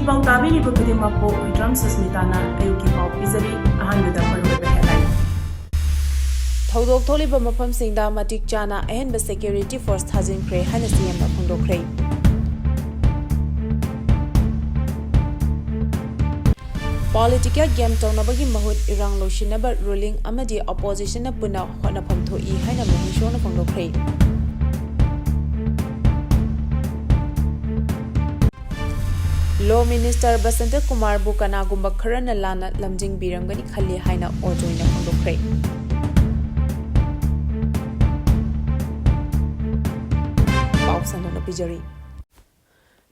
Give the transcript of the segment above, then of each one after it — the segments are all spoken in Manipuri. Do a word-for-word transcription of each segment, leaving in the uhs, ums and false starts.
ꯄꯥꯎ ꯇꯥꯕꯤꯔꯤꯕ ꯈꯨꯗꯤꯡꯃꯛꯄꯨ ꯍꯨꯏꯗ꯭ꯔꯝ ꯁꯁꯃꯤꯇꯥꯅ ꯑꯌꯨꯛꯀꯤ ꯄꯥꯎ ꯄꯤꯖꯔꯤ꯫ ꯑꯍꯥꯟꯕꯗ ꯃꯔꯨꯑꯣꯏꯕ headline꯫ ꯊꯧꯗꯣꯛ ꯊꯣꯛꯂꯤꯕ ꯃꯐꯝꯁꯤꯡꯗ ꯃꯇꯤꯛ ꯆꯥꯅ ꯑꯍꯦꯟꯕ security force ꯊꯥꯖꯤꯟꯈ꯭ꯔꯦ ꯍꯥꯏꯅ ꯁꯤ ꯑꯦꯝꯅ ꯐꯣꯡꯗꯣꯛꯈ꯭ꯔꯦ꯫ Political game ꯇꯧꯅꯕꯒꯤ ꯃꯍꯨꯠ ꯏꯔꯥꯡ ꯂꯣꯏꯁꯤꯟꯅꯕ ruling ꯑꯃꯗꯤ oppositionꯅ ꯄꯨꯟꯅ ꯍꯣꯠꯅꯐꯝ ꯊꯣꯛꯏ ꯍꯥꯏꯅ ꯃꯍꯦꯁꯣꯔꯅ ꯐꯣꯡꯗꯣꯛꯈ꯭ꯔꯦ꯫ Law Minister ꯕꯁꯟꯇ ꯀꯨꯃꯥꯔꯕꯨ ꯀꯅꯥꯒꯨꯝꯕ ꯈꯔꯅ ꯂꯥꯟꯅ ꯂꯝꯖꯤꯡꯕꯤꯔꯝꯒꯅꯤ ꯈꯜꯂꯤ ꯍꯥꯏꯅ ꯑꯣꯖꯣꯏꯅ ꯐꯣꯡꯗꯣꯛꯈ꯭ꯔꯦ꯫ ꯄꯥꯎ ꯁꯟꯗꯣꯛꯅ ꯄꯤꯖꯔꯤ꯫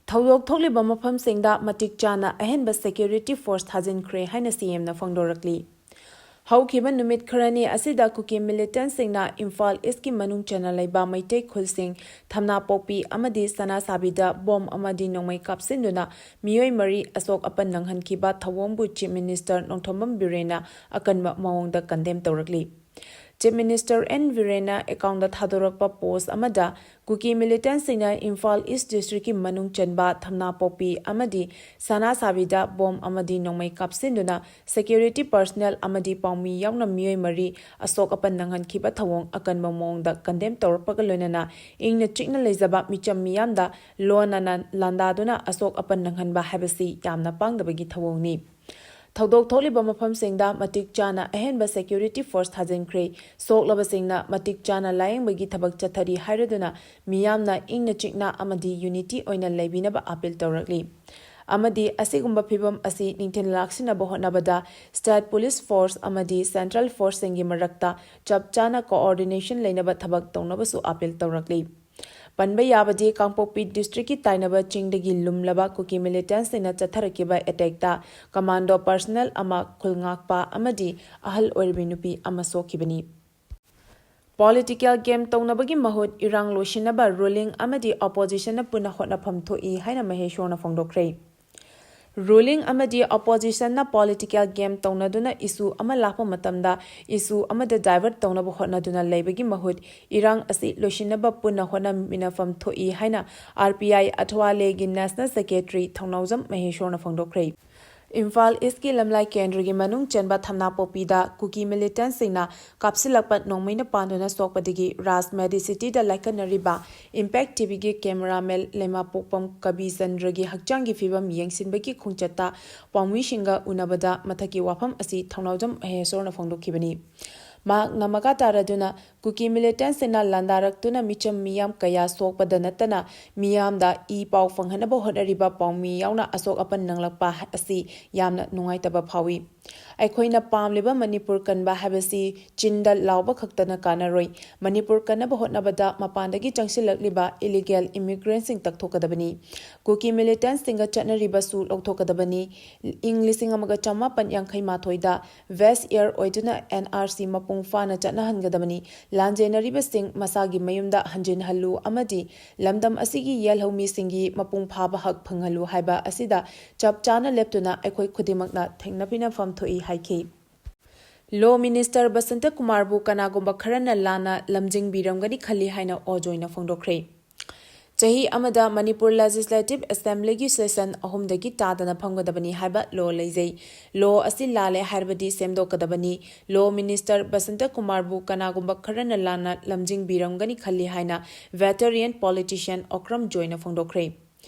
ꯊꯧꯗꯣꯛ ꯊꯣꯛꯂꯤꯕ ꯃꯐꯝꯁꯤꯡꯗ ꯃꯇꯤꯛ ꯆꯥꯅ ꯑꯍꯦꯟꯕ security force ꯊꯥꯖꯤꯟꯈ꯭ꯔꯦ ꯍꯥꯏꯅ ꯁꯤ ꯑꯦꯝꯅ ꯐꯣꯡꯗꯣꯔꯛꯂꯤ꯫ ꯍꯧꯈꯤꯕ ꯅꯨꯃꯤꯠ ꯈꯔꯅꯤ ꯑꯁꯤꯗ ꯀꯨꯀꯤ militantꯁꯤꯡꯅ ꯏꯝꯐꯥꯜ ꯏꯁꯀꯤ ꯃꯅꯨꯡ ꯆꯟꯅ ꯂꯩꯕ ꯃꯩꯇꯩ ꯈꯨꯜꯁꯤꯡ ꯊꯝꯅꯥꯄꯣꯛꯄꯤ ꯑꯃꯗꯤ ꯁꯅꯥꯁꯥꯕꯤꯗ ꯕꯣꯝ ꯑꯃꯗꯤ ꯅꯣꯡꯃꯩ ꯀꯥꯞꯁꯤꯟꯗꯨꯅ ꯃꯤꯑꯣꯏ ꯃꯔꯤ ꯑꯁꯣꯛ ꯑꯄꯟ ꯅꯪꯍꯟꯈꯤꯕ ꯊꯧꯑꯣꯡꯕꯨ Chief Minister ꯅꯣꯡꯊꯣꯝꯕꯝ ꯕꯤꯔꯦꯟꯅ ꯑꯀꯟꯕ ꯃꯑꯣꯡꯗ condemn ꯇꯧꯔꯛꯂꯤ꯫ Chief Minister ꯑꯦꯟ ꯕꯤꯔꯦꯟꯅ accountꯇ ꯊꯥꯗꯣꯔꯛꯄ post ꯑꯃꯗ ꯀꯨꯀꯤ militantꯁꯤꯡꯅ ꯏꯝꯐꯥꯜ ꯏꯁ districtꯀꯤ ꯃꯅꯨꯡ ꯆꯟꯕ ꯊꯝꯅꯥꯄꯣꯛꯄꯤ ꯑꯃꯗꯤ ꯁꯅꯥꯁꯥꯕꯤꯗ ꯕꯣꯝ ꯑꯃꯗꯤ ꯅꯣꯡꯃꯩ ꯀꯥꯞꯁꯤꯟꯗꯨꯅ security personnel ꯑꯃꯗꯤ ꯄꯥꯎꯃꯤ ꯌꯥꯎꯅ ꯃꯤꯑꯣꯏ ꯃꯔꯤ ꯑꯁꯣꯛ ꯑꯄꯟ ꯅꯪꯍꯟꯈꯤꯕ ꯊꯧꯑꯣꯡ ꯑꯀꯟꯕ ꯃꯑꯣꯡꯗ condemn ꯇꯧꯔꯛꯄꯒ ꯂꯣꯏꯅꯅ ꯏꯪꯅ ꯆꯤꯛꯅ ꯂꯩꯖꯕ ꯃꯤꯆꯝ ꯃꯤꯌꯥꯝꯗ ꯂꯣꯟꯅꯅ ꯂꯥꯟꯗꯥꯗꯨꯅ ꯑꯁꯣꯛ ꯑꯄꯟ ꯅꯪꯍꯟꯕ ꯍꯥꯏꯕꯁꯤ ꯌꯥꯝꯅ ꯄꯥꯡꯗꯕꯒꯤ ꯊꯧꯑꯣꯡꯅꯤ꯫ ꯊꯧꯗꯣꯛ ꯊꯣꯛꯂꯤꯕ ꯃꯐꯝꯁꯤꯡꯗ ꯃꯇꯤꯛ ꯆꯥꯅ ꯑꯍꯦꯟꯕ security force ꯊꯥꯖꯤꯟꯈ꯭ꯔꯦ꯫ ꯁꯣꯛꯂꯕꯁꯤꯡꯅ ꯃꯇꯤꯛ ꯆꯥꯅ ꯂꯥꯌꯦꯡꯕꯒꯤ ꯊꯕꯛ ꯆꯠꯊꯔꯤ ꯍꯥꯏꯔꯗꯨꯅ ꯃꯤꯌꯥꯝꯅ ꯏꯪꯅ ꯆꯤꯛꯅ ꯑꯃꯗꯤ unity ꯑꯣꯏꯅ ꯂꯩꯕꯤꯅꯕ appeal ꯇꯧꯔꯛꯂꯤ꯫ ꯑꯃꯗꯤ ꯑꯁꯤꯒꯨꯝꯕ ꯐꯤꯚꯝ ꯑꯁꯤ ꯅꯤꯡꯊꯤꯅ ꯂꯥꯛꯁꯤꯟꯅꯕ ꯍꯣꯠꯅꯕꯗ state police force ꯑꯃꯗꯤ central forceꯁꯤꯡꯒꯤ ꯃꯔꯛꯇ ꯆꯞ ꯆꯥꯅ coordination ꯂꯩꯅꯕ ꯊꯕꯛ ꯇꯧꯅꯕꯁꯨ appeal ꯇꯧꯔꯛꯂꯤ꯫ ꯄꯟꯕ ꯌꯥꯕꯗꯤ ꯀꯥꯡꯄꯣꯛꯄꯤ districtꯀꯤ ꯇꯥꯏꯅꯕ ꯆꯤꯡꯗꯒꯤ ꯂꯨꯝꯂꯕ ꯀꯨꯀꯤ militantꯁꯤꯡꯅ ꯆꯠꯊꯔꯛꯈꯤꯕ attackꯇ commando personnel ꯑꯃ, ꯈꯨꯜ ꯉꯥꯛꯄ ꯑꯃꯗꯤ ꯑꯍꯜ ꯑꯣꯏꯔꯕꯤ ꯅꯨꯄꯤ ꯑꯃ ꯁꯣꯛꯈꯤꯕꯅꯤ꯫ Political game ꯇꯧꯅꯕꯒꯤ ꯃꯍꯨꯠ ꯏꯔꯥꯡ ꯂꯣꯏꯁꯤꯟꯅꯕ ruling ꯑꯃꯗꯤ oppositionꯅ ꯄꯨꯟꯅ ꯍꯣꯠꯅꯐꯝ ꯊꯣꯛꯏ ꯍꯥꯏꯅ ꯃꯍꯦꯁꯣꯔꯅ ꯐꯣꯡꯗꯣꯛꯈ꯭ꯔꯦ꯫ Ruling ꯑꯃꯗꯤ oppositionꯅ political game ꯇꯧꯅꯗꯨꯅ issue ꯑꯃ ꯂꯥꯛꯄ ꯃꯇꯝꯗ issue ꯑꯃꯗ divert ꯇꯧꯅꯕ ꯍꯣꯠꯅꯗꯨꯅ ꯂꯩꯕꯒꯤ ꯃꯍꯨꯠ ꯏꯔꯥꯡ ꯑꯁꯤ ꯂꯣꯏꯁꯤꯟꯅꯕ ꯄꯨꯟꯅ ꯍꯣꯠꯅꯃꯤꯟꯅꯐꯝ ꯊꯣꯛꯏ ꯍꯥꯏꯅ RPI ꯑꯊꯋꯥꯂꯦꯒꯤ National Secretary ꯊꯧꯅꯥꯎꯖꯝ ꯃꯍꯦꯁꯣꯔꯅ ꯐꯣꯡꯗꯣꯛꯈ꯭ꯔꯦ꯫ ꯏꯝꯐꯥꯜ ꯏꯁꯀꯤ ꯂꯝꯂꯥꯏ ꯀꯦꯟꯗ꯭ꯔꯒꯤ ꯃꯅꯨꯡ ꯆꯟꯕ ꯊꯝꯅꯥꯄꯣꯛꯄꯤꯗ ꯀꯨꯀꯤ militantꯁꯤꯡꯅ ꯀꯥꯞꯁꯤꯜꯂꯛꯄ ꯅꯣꯡꯃꯩꯅ ꯄꯥꯟꯗꯨꯅ ꯁꯣꯛꯄꯗꯒꯤ ꯔꯥꯖ Medicityꯗ ꯂꯥꯏꯀꯠꯅꯔꯤꯕ Impact TVꯒꯤ cameraman ꯂꯩꯃꯥꯄꯣꯛꯄꯝ ꯀꯕꯤꯆꯟꯗ꯭ꯔꯒꯤ ꯍꯛꯆꯥꯡꯒꯤ ꯐꯤꯕꯝ ꯌꯦꯡꯁꯤꯟꯕꯒꯤ ꯈꯣꯡꯆꯠꯇ ꯄꯥꯎꯃꯤꯁꯤꯡꯒ ꯎꯅꯕꯗ ꯃꯊꯛꯀꯤ ꯋꯥꯐꯝ ꯑꯁꯤ ꯊꯧꯅꯥꯎꯖꯝ ꯃꯍꯦꯁꯣꯔꯅ ꯐꯣꯡꯗꯣꯛꯈꯤꯕꯅꯤ꯫ ꯃꯍꯥꯛꯅ ꯃꯈꯥ ꯇꯥꯔꯗꯨꯅ ꯀꯨꯀꯤ militantꯁꯤꯡꯅ ꯂꯥꯟꯗꯥꯔꯛꯇꯨꯅ ꯃꯤꯆꯝ ꯃꯤꯌꯥꯝ ꯀꯌꯥ ꯁꯣꯛꯄꯗ ꯅꯠꯇꯅ ꯃꯤꯌꯥꯝꯗ ꯏ ꯄꯥꯎ ꯐꯪꯍꯟꯅꯕ ꯍꯣꯠꯅꯔꯤꯕ ꯄꯥꯎꯃꯤ ꯌꯥꯎꯅ ꯑꯁꯣꯛ ꯑꯄꯟ ꯅꯪꯂꯛꯄ ꯑꯁꯤ ꯌꯥꯝꯅ ꯅꯨꯡꯉꯥꯏꯇꯕ ꯐꯥꯎꯏ꯫ ꯑꯩꯈꯣꯏꯅ ꯄꯥꯝꯂꯤꯕ ꯃꯅꯤꯄꯨꯔ ꯀꯟꯕ ꯍꯥꯏꯕꯁꯤ ꯆꯤꯟꯗ ꯂꯥꯎꯕ ꯈꯛꯇꯅ ꯀꯥꯟꯅꯔꯣꯏ꯫ ꯃꯅꯤꯄꯨꯔ ꯀꯟꯅꯕ ꯍꯣꯠꯅꯕꯗ ꯃꯄꯥꯟꯗꯒꯤ ꯆꯪꯁꯤꯜꯂꯛꯂꯤꯕ illegal immigrantꯁꯤꯡ ꯇꯛꯊꯣꯛꯀꯗꯕꯅꯤ꯫ ꯀꯨꯀꯤ militantꯁꯤꯡꯒ ꯆꯠꯅꯔꯤꯕꯁꯨ ꯂꯧꯊꯣꯛꯀꯗꯕꯅꯤ꯫ ꯏꯪ ꯂꯤꯁꯤꯡ ꯑꯃꯒ ꯆꯃꯥꯄꯟ ꯌꯥꯡꯈꯩ ꯃꯥꯊꯣꯏꯗ vest wear ꯑꯣꯏꯗꯨꯅ NRC ꯃꯄꯨꯡ ꯐꯥꯅ ꯆꯠꯅꯍꯟꯒꯗꯕꯅꯤ꯫ ꯂꯥꯟꯖꯦꯟꯅꯔꯤꯕꯁꯤꯡ ꯃꯁꯥꯒꯤ ꯃꯌꯨꯝꯗ ꯍꯟꯖꯤꯟꯍꯜꯂꯨ ꯑꯃꯗꯤ ꯂꯝꯗꯝ ꯑꯁꯤꯒꯤ ꯌꯦꯜꯍꯧꯃꯤꯁꯤꯡꯒꯤ ꯃꯄꯨꯡ ꯐꯥꯕ ꯍꯛ ꯐꯪꯍꯜꯂꯨ ꯍꯥꯏꯕ ꯑꯁꯤꯗ ꯆꯞ ꯆꯥꯅ ꯂꯦꯞꯇꯨꯅ ꯑꯩꯈꯣꯏ ꯈꯨꯗꯤꯡꯃꯛꯅ ꯊꯦꯡꯅꯃꯤꯟꯅꯐꯝ ꯊꯣꯛꯏ ꯍꯥꯏꯈꯤ꯫ Law Minister ꯕꯁꯟꯇ ꯀꯨꯃꯥꯔꯕꯨ ꯀꯅꯥꯒꯨꯝꯕ ꯈꯔꯅ ꯂꯥꯟꯅ ꯂꯝꯖꯤꯡꯕꯤꯔꯝꯒꯅꯤ ꯈꯜꯂꯤ ꯍꯥꯏꯅ ꯑꯣ ꯖꯣꯏꯅ ꯐꯣꯡꯗꯣꯛꯈ꯭ꯔꯦ꯫ ꯆꯍꯤ ꯑꯃꯗ ꯃꯅꯤꯄꯨꯔ Legislative Assemblyꯒꯤ session ꯑꯍꯨꯝꯗꯒꯤ ꯇꯥꯗꯅ ꯐꯝꯒꯗꯕꯅꯤ ꯍꯥꯏꯕ law ꯂꯩꯖꯩ꯫ Law ꯑꯁꯤ ꯂꯥꯜꯂꯦ ꯍꯥꯏꯔꯕꯗꯤ ꯁꯦꯝꯗꯣꯛꯀꯗꯕꯅꯤ꯫ Law Minister ꯕꯁꯟꯇ ꯀꯨꯃꯥꯔꯕꯨ ꯀꯅꯥꯒꯨꯝꯕ ꯈꯔꯅ ꯂꯥꯟꯅ ꯂꯝꯖꯤꯡꯕꯤꯔꯝꯒꯅꯤ ꯈꯜꯂꯤ ꯍꯥꯏꯅ veteran politician ꯑꯣꯀ꯭ꯔꯝ ꯖꯣꯏꯅ ꯐꯣꯡꯗꯣꯛꯈ꯭ꯔꯦ꯫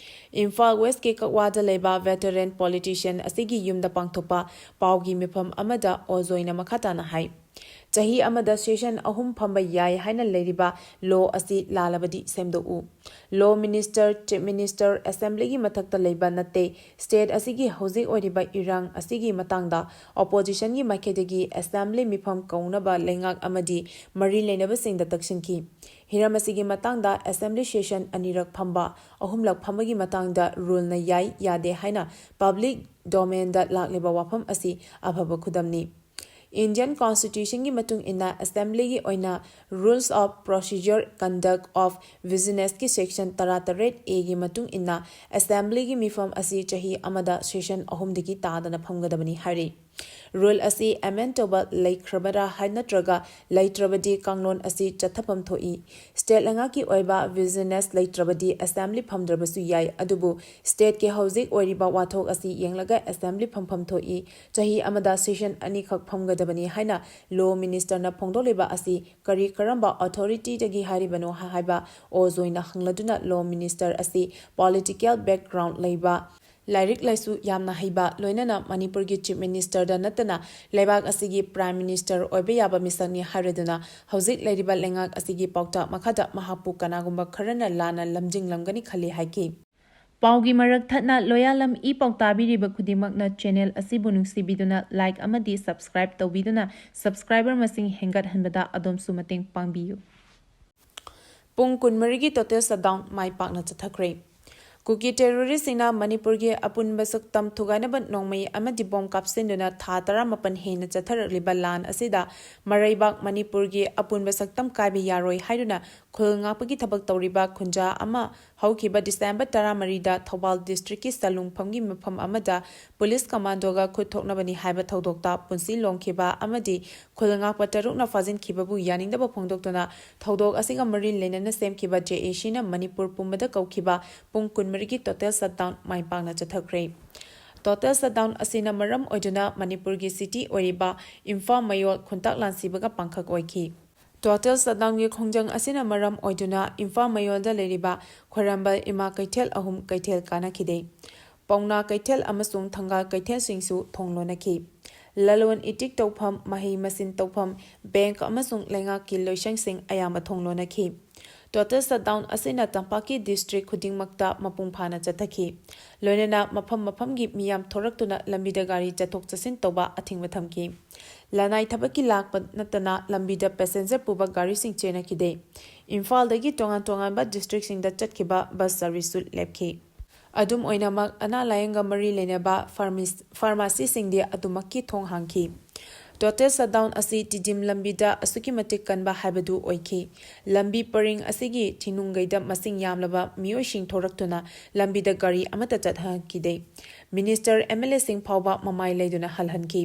ꯏꯝꯐꯥꯜ Westꯀꯤ ꯀꯛꯋꯥꯗ ꯂꯩꯕ veteran politician ꯑꯁꯤꯒꯤ ꯌꯨꯝꯗ ꯄꯥꯡꯊꯣꯛꯄ ꯄꯥꯎꯒꯤ ꯃꯤꯐꯝ ꯑꯃꯗ ꯑꯣ ꯖꯣꯏꯅ ꯃꯈꯥ ꯇꯥꯅ ꯍꯥꯏ, ꯆꯍꯤ ꯑꯃꯗ session ꯑꯍꯨꯝ ꯐꯝꯕ ꯌꯥꯏ ꯍꯥꯏꯅ ꯂꯩꯔꯤꯕ law ꯑꯁꯤ ꯂꯥꯜꯂꯕꯗꯤ ꯁꯦꯝꯗꯣꯛꯎ꯫ Law Minister, Chief Minister, Assemblyꯒꯤ ꯃꯊꯛꯇ ꯂꯩꯕ ꯅꯠꯇꯦ꯫ State ꯑꯁꯤꯒꯤ ꯍꯧꯖꯤꯛ ꯑꯣꯏꯔꯤꯕ ꯏꯔꯥꯡ ꯑꯁꯤꯒꯤ ꯃꯇꯥꯡꯗ oppositionꯒꯤ ꯃꯥꯏꯀꯩꯗꯒꯤ Assembly ꯃꯤꯐꯝ ꯀꯧꯅꯕ ꯂꯩꯉꯥꯛ ꯑꯃꯗꯤ ꯃꯔꯤ ꯂꯩꯅꯕꯁꯤꯡꯗ ꯇꯛꯁꯤꯟꯈꯤ꯫ ꯍꯤꯔꯝ ꯑꯁꯤꯒꯤ ꯃꯇꯥꯡꯗ Assembly session ꯑꯅꯤꯔꯛ ꯐꯝꯕ, ꯑꯍꯨꯝꯂꯛ ꯐꯝꯕꯒꯤ ꯃꯇꯥꯡꯗ ruleꯅ ꯌꯥꯏ ꯌꯥꯗꯦ ꯍꯥꯏꯅ public domainꯗ ꯂꯥꯛꯂꯤꯕ ꯋꯥꯐꯝ ꯑꯁꯤ ꯑꯐꯕ ꯈꯨꯗꯝꯅꯤ꯫ Indian Constitution ꯒꯤ ꯃꯇꯨꯡ ꯏꯟꯅ Assembly ꯒꯤ ꯑꯣꯏꯅ Rules of Procedure Conduct of Business ꯀꯤ Section ꯇꯔꯥꯇꯔꯦꯠ A ꯒꯤ ꯃꯇꯨꯡ ꯏꯟꯅ Assembly ꯒꯤ ꯃꯤꯐꯝ ꯑꯁꯤ ꯆꯍꯤ ꯑꯃꯗ session ꯑꯍꯨꯝꯗꯒꯤ ꯇꯥꯗꯅ ꯐꯝꯒꯗꯕꯅꯤ ꯍꯥꯏꯔꯤ꯫ Rule ꯑꯁꯤ amend ꯇꯧꯕ ꯂꯩꯈ꯭ꯔꯕꯔꯥ ꯍꯥꯏ ꯅꯠꯇ꯭ꯔꯒ ꯂꯩꯇ꯭ꯔꯕꯗꯤ ꯀꯥꯡꯂꯣꯟ ꯑꯁꯤ ꯆꯠꯊꯐꯝ ꯊꯣꯛꯏ꯫ State ꯂꯩꯉꯥꯛꯀꯤ ꯑꯣꯏꯕ business ꯂꯩꯇ꯭ꯔꯕꯗꯤ Assembly ꯐꯝꯗ꯭ꯔꯕꯁꯨ ꯌꯥꯏ, ꯑꯗꯨꯕꯨ State ꯀꯤ ꯍꯧꯖꯤꯛ ꯑꯣꯏꯔꯤꯕ ꯋꯥꯊꯣꯛ ꯑꯁꯤ ꯌꯦꯡꯂꯒ Assembly ꯐꯝꯐꯝ ꯊꯣꯛꯏ꯫ ꯆꯍꯤ ꯑꯃꯗ session ꯑꯅꯤꯈꯛ ꯐꯝꯒꯗꯕꯅꯤ ꯍꯥꯏꯅ Law Minister ꯅ ꯐꯣꯡꯗꯣꯛꯂꯤꯕ ꯑꯁꯤ ꯀꯔꯤ ꯀꯔꯝꯕ authority ꯗꯒꯤ ꯍꯥꯏꯔꯤꯕꯅꯣ ꯍꯥꯏꯕ ꯑꯣꯖꯣꯏꯅ ꯍꯪꯂꯗꯨꯅ Law Minister ꯑꯁꯤ political background ꯂꯩꯕ, ꯂꯥꯏꯔꯤꯛ ꯂꯥꯏꯁꯨ ꯌꯥꯝꯅ ꯍꯩꯕ, ꯂꯣꯏꯅꯅ ꯃꯅꯤꯄꯨꯔꯒꯤ Chief Minister ꯗ ꯅꯠꯇꯅ ꯂꯩꯕꯥꯛ ꯑꯁꯤꯒꯤ Prime Minister ꯑꯣꯏꯕ ꯌꯥꯕ ꯃꯤꯁꯛꯅꯤ ꯍꯥꯏꯔꯗꯨꯅ ꯍꯧꯖꯤꯛ ꯂꯩꯔꯤꯕ ꯂꯩꯉꯥꯛ ꯑꯁꯤꯒꯤ ꯄꯥꯎꯇꯥꯛ ꯃꯈꯥꯗ ꯃꯍꯥꯛꯄꯨ ꯀꯅꯥꯒꯨꯝꯕ ꯈꯔꯅ ꯂꯥꯟꯅ ꯂꯝꯖꯤꯡꯂꯝꯒꯅꯤ ꯈꯜꯂꯤ ꯍꯥꯏꯈꯤ꯫ ꯄꯥꯎꯒꯤ ꯃꯔꯛ ꯊꯠꯅ ꯂꯣꯌꯥꯂꯝ ꯏ ꯄꯥꯎ ꯇꯥꯕꯤꯔꯤꯕ ꯈꯨꯗꯤꯡꯃꯛꯅ channel ꯑꯁꯤꯕꯨ ꯅꯨꯡꯁꯤꯕꯤꯗꯨꯅ like ꯑꯃꯗꯤ subscribe ꯇꯧꯕꯤꯗꯨꯅ subscriber ꯃꯁꯤꯡ ꯍꯦꯟꯒꯠꯍꯟꯕꯗ ꯑꯗꯣꯝꯁꯨ ꯃꯇꯦꯡ ꯄꯥꯡꯕꯤꯌꯨ꯫ ꯄꯨꯡ ꯀꯨꯟꯃꯔꯤꯒꯤ total shutdown ꯃꯥꯏ ꯄꯥꯛꯅ ꯆꯠꯊꯈ꯭ꯔꯦ꯫ ꯀꯨꯀꯤ terrorist ꯁꯤꯡꯅ ꯃꯅꯤꯄꯨꯔꯒꯤ ꯑꯄꯨꯟꯕ ꯁꯛꯇꯝ ꯊꯨꯒꯥꯏꯅꯕ ꯅꯣꯡꯃꯩ ꯑꯃꯗꯤ bomb ꯀꯥꯞꯁꯤꯟꯗꯨꯅ ꯊꯥ ꯇꯔꯥꯃꯥꯄꯟ ꯍꯦꯟꯅ ꯆꯠꯊꯔꯛꯂꯤꯕ ꯂꯥꯟ ꯑꯁꯤꯗ ꯃꯔꯩꯕꯥꯛ ꯃꯅꯤꯄꯨꯔꯒꯤ ꯑꯄꯨꯟꯕ ꯁꯛꯇꯝ ꯀꯥꯏꯕ ꯌꯥꯔꯣꯏ ꯍꯥꯏꯗꯨꯅ ꯈꯨꯜ ꯉꯥꯛꯄꯒꯤ ꯊꯕꯛ ꯇꯧꯔꯤꯕ ꯈꯨꯟꯖꯥ ꯑꯃ ꯍꯧꯈꯤꯕ December ꯇꯔꯥꯃꯔꯤꯗ ꯊꯧꯕꯥꯜ district ꯀꯤ ꯁꯂꯨꯡꯐꯝꯒꯤ ꯃꯐꯝ ꯑꯃꯗ police commando ꯒ ꯈꯨꯠ ꯊꯣꯛꯅꯕꯅꯤ ꯍꯥꯏꯕ ꯊꯧꯗꯣꯛꯇ ꯄꯨꯟꯁꯤ ꯂꯣꯡꯈꯤꯕ ꯑꯃꯗꯤ ꯈꯨꯜ ꯉꯥꯛꯄ ꯇꯔꯨꯛꯅ ꯐꯥꯖꯤꯟꯈꯤꯕꯕꯨ ꯌꯥꯅꯤꯡꯗꯕ ꯐꯣꯡꯗꯣꯛꯇꯨꯅ ꯊꯧꯗꯣꯛ ꯑꯁꯤꯒ ꯃꯔꯤ ꯂꯩꯅꯅ ꯁꯦꯝꯈꯤꯕ J A C ꯅ ꯃꯅꯤꯄꯨꯔ ꯄꯨꯝꯕꯗ ꯀꯧꯈꯤꯕ ꯄꯨꯡ ꯀꯨꯟꯃꯔꯤꯒꯤ total shutdown ꯃꯥꯏ ꯄꯥꯛꯅ ꯆꯠꯊꯈ꯭ꯔꯦ꯫ Total shutdown ꯑꯁꯤꯅ ꯃꯔꯝ ꯑꯣꯏꯗꯨꯅ ꯃꯅꯤꯄꯨꯔꯒꯤ city ꯑꯣꯏꯔꯤꯕ ꯏꯝꯐꯥꯜ ꯃꯌꯣꯜ ꯈꯨꯟꯇꯥꯛ ꯂꯥꯟꯁꯤꯕꯒ ꯄꯥꯡꯈꯛ ꯑꯣꯏꯈꯤ꯫ Total shutdown ꯒꯤ ꯈꯣꯡꯖꯪ ꯑꯁꯤꯅ ꯃꯔꯝ ꯑꯣꯏꯗꯨꯅ ꯏꯝꯐꯥꯜ ꯃꯌꯣꯜꯗ ꯂꯩꯔꯤꯕ ꯈ꯭ꯋꯥꯏꯔꯝꯕ ꯏꯃꯥ ꯀꯩꯊꯦꯜ ꯑꯍꯨꯝ ꯀꯩꯊꯦꯜ ꯀꯥꯅꯈꯤꯗꯦ꯫ ꯄꯥꯎꯅꯥ ꯀꯩꯊꯦꯜ ꯑꯃꯁꯨꯡ ꯊꯪꯒꯥꯜ ꯀꯩꯊꯦꯜꯁꯤꯡꯁꯨ ꯊꯣꯡ ꯂꯣꯟꯅꯈꯤ꯫ ꯂꯂꯣꯟ ꯏꯇꯤꯛ ꯇꯧꯐꯝ, ꯃꯍꯩ ꯃꯁꯤꯡ ꯇꯧꯐꯝ, bank ꯑꯃꯁꯨꯡ ꯂꯩꯉꯥꯛꯀꯤ ꯂꯣꯏꯁꯪꯁꯤꯡ ꯑꯌꯥꯝꯕ ꯊꯣꯡ ꯂꯣꯟꯅꯈꯤ꯫ Total shutdown ꯑꯁꯤꯅ ꯇꯝꯄꯥꯛꯀꯤ district ꯈꯨꯗꯤꯡꯃꯛꯇ ꯃꯄꯨꯡ ꯐꯥꯅ ꯆꯠꯊꯈꯤ꯫ ꯂꯣꯏꯅꯅ ꯃꯐꯝ ꯃꯐꯝꯒꯤ ꯃꯤꯌꯥꯝ ꯊꯣꯔꯛꯇꯨꯅ ꯂꯝꯕꯤꯗ ꯒꯥꯔꯤ ꯆꯠꯊꯣꯛ ꯆꯠꯁꯤꯟ ꯇꯧꯕ ꯑꯊꯤꯡꯕ ꯊꯝꯈꯤ꯫ ꯂꯅꯥꯏ ꯊꯕꯛꯀꯤ ꯂꯥꯛꯄ ꯅꯠꯇꯅ ꯂꯝꯕꯤꯗ passenger ꯄꯨꯕ ꯒꯥꯔꯤꯁꯤꯡ ꯆꯦꯟꯅꯈꯤꯗꯦ꯫ ꯏꯝꯐꯥꯜꯗꯒꯤ ꯇꯣꯉꯥꯟ ꯇꯣꯉꯥꯟꯕ district ꯁꯤꯡꯗ ꯆꯠꯈꯤꯕ bus service ꯁꯨ ꯂꯦꯞꯈꯤ꯫ ꯑꯗꯨꯝ ꯑꯣꯏꯅꯃꯛ, ꯑꯅꯥ ꯂꯥꯌꯦꯡꯒ ꯃꯔꯤ ꯂꯩꯅꯕ pharmacy, pharmacy ꯁꯤꯡꯗꯤ ꯑꯗꯨꯃꯛꯀꯤ ꯊꯣꯡ ꯍꯥꯡꯈꯤ꯫ Total shutdown ꯑꯁꯤ ꯇꯤꯗꯤꯝ ꯂꯝꯕꯤꯗ ꯑꯁꯨꯛꯀꯤ ꯃꯇꯤꯛ ꯀꯟꯕ ꯍꯥꯏꯕꯗꯨ ꯑꯣꯏꯈꯤ꯫ ꯂꯝꯕꯤ ꯄꯔꯤꯡ ꯑꯁꯤꯒꯤ ꯊꯤꯅꯨꯡꯒꯩꯗ ꯃꯁꯤꯡ ꯌꯥꯝꯂꯕ ꯃꯤꯑꯣꯏꯁꯤꯡ ꯊꯣꯔꯛꯇꯨꯅ ꯂꯝꯕꯤꯗ ꯒꯥꯔꯤ ꯑꯃꯠꯇ ꯆꯠꯍꯟꯈꯤꯗꯦ꯫ ꯃꯤꯅꯤꯁꯇꯔ, ꯑꯦꯝ ꯑꯦꯜ ꯑꯦꯁꯤꯡ ꯐꯥꯎꯕ ꯃꯃꯥꯏ ꯂꯩꯗꯨꯅ ꯍꯜꯍꯟꯈꯤ꯫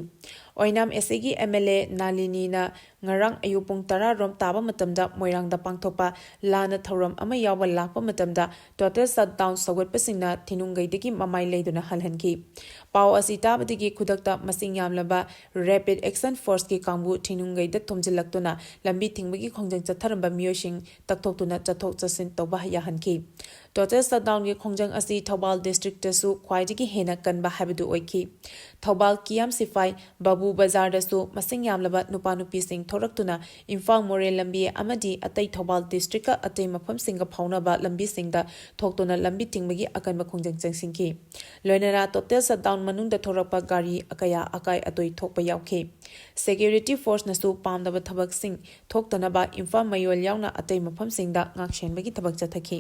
ꯑꯣꯏꯅꯥꯝ ꯑꯦꯁ ꯑꯦꯒꯤ ꯑꯦꯝ ꯑꯦꯜ ꯑꯦ ꯅꯥꯂꯤꯅꯤꯅ ꯉꯔꯥꯡ ꯑꯌꯨꯛ ꯄꯨꯡ ꯇꯔꯥ ꯔꯣꯝ ꯇꯥꯕ ꯃꯇꯝꯗ ꯃꯣꯏꯔꯥꯡꯗ ꯄꯥꯡꯊꯣꯛꯄ ꯂꯥꯟꯅ ꯊꯧꯔꯝ ꯑꯃ ꯌꯥꯎꯕ ꯂꯥꯛꯄ ꯃꯇꯝꯗ total shutdown ꯁꯧꯒꯠꯄꯁꯤꯡꯅ ꯊꯤꯅꯨꯡꯒꯩꯗꯒꯤ ꯃꯃꯥꯏ ꯂꯩꯗꯨꯅ ꯍꯜꯍꯟꯈꯤ꯫ ꯄꯥꯎ ꯑꯁꯤ ꯇꯥꯕꯗꯒꯤ ꯈꯨꯗꯛꯇ ꯃꯁꯤꯡ ꯌꯥꯝꯂꯕ Rapid Action Forceꯀꯤ ꯀꯥꯡꯕꯨ ꯊꯤꯅꯨꯡꯒꯩꯗ ꯊꯣꯝꯖꯤꯜꯂꯛꯇꯨꯅ ꯂꯝꯕꯤ ꯊꯤꯡꯕꯒꯤ ꯈꯣꯡꯖꯪ ꯆꯠꯊꯔꯝꯕ ꯃꯤꯑꯣꯏꯁꯤꯡ ꯇꯛꯊꯣꯛꯇꯨꯅ ꯆꯠꯊꯣꯛ ꯆꯠꯁꯤꯟ ꯇꯧꯕ ꯌꯥꯍꯟꯈꯤ꯫ Total shutdownꯒꯤ ꯈꯣꯡꯖꯪ ꯑꯁꯤ ꯊꯧꯕꯥꯜ districtꯇꯁꯨ ꯈ꯭ꯋꯥꯏꯗꯒꯤ ꯍꯦꯟꯅ ꯀꯟꯕ ꯍꯥꯏꯕꯗꯨ ꯑꯣꯏꯈꯤ꯫ ꯊꯧꯕꯥꯜ ꯀꯤꯌꯥꯝ ꯁꯤꯐꯥꯏ ꯕꯥꯕꯨ ꯕꯖꯥꯔꯗꯁꯨ ꯃꯁꯤꯡ ꯌꯥꯝꯂꯕ ꯅꯨꯄꯥ ꯅꯨꯄꯤꯁꯤꯡ ꯊꯣꯔꯛꯇꯨꯅ ꯏꯝꯐꯥꯜ ꯃꯣꯔꯦ ꯂꯝꯕꯤ ꯑꯃꯗꯤ ꯑꯇꯩ ꯊꯧꯕꯥꯜ districtꯀ ꯑꯇꯩ ꯃꯐꯝꯁꯤꯡꯒ ꯐꯥꯎꯅꯕ ꯂꯝꯕꯤꯁꯤꯡꯗ ꯊꯣꯛꯇꯨꯅ ꯂꯝꯕꯤ ꯊꯤꯡꯕꯒꯤ ꯑꯀꯟꯕ ꯈꯣꯡꯖꯪ ꯆꯪꯁꯤꯟꯈꯤ꯫ ꯂꯣꯏꯅꯅ total shutdown ꯃꯅꯨꯡꯗ ꯊꯣꯔꯛꯄ ꯒꯥꯔꯤ ꯀꯌꯥ ꯑꯀꯥꯏ ꯑꯇꯣꯏ ꯊꯣꯛꯄ ꯌꯥꯎꯈꯤ꯫ Security forceꯅꯁꯨ ꯄꯥꯝꯗꯕ ꯊꯕꯛꯁꯤꯡ ꯊꯣꯛꯇꯅꯕ ꯏꯝꯐꯥꯜ ꯃꯌꯣꯜ ꯌꯥꯎꯅ ꯑꯇꯩ ꯃꯐꯝꯁꯤꯡꯗ ꯉꯥꯛꯁꯦꯟꯕꯒꯤ ꯊꯕꯛ ꯆꯠꯊꯈꯤ꯫